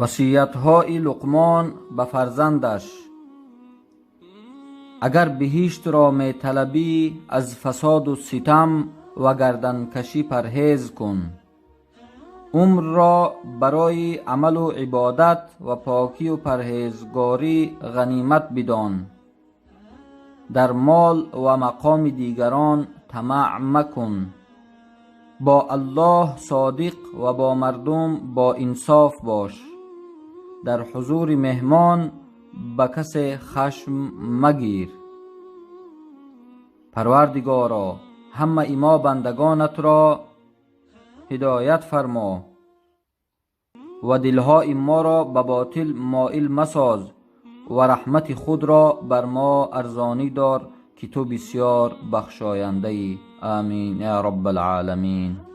Васиятҳои Луқмон ба фарзандаш. Агар биҳиштро металабӣ, аз фасоду ситам ва гарданкашӣ парҳез кун. Умрро барои амалу ибодат ва покию парҳезгорӣ ғанимат бидон. Дар мол ва мақоми дигарон тамаъ макун. Бо Аллоҳ содиқ ва бо мардум боинсоф бош. Дар ҳузури меҳмон ба касе хашм магир. Парвардигоро, ҳамаи мо бандагонатро ҳидоят фармо ва дилҳои моро ба ботил моил масоз ва раҳмати худро бар мо арзонӣ дор, ки ту бисёр бахшояндаӣ. Амин я Раббал оламин.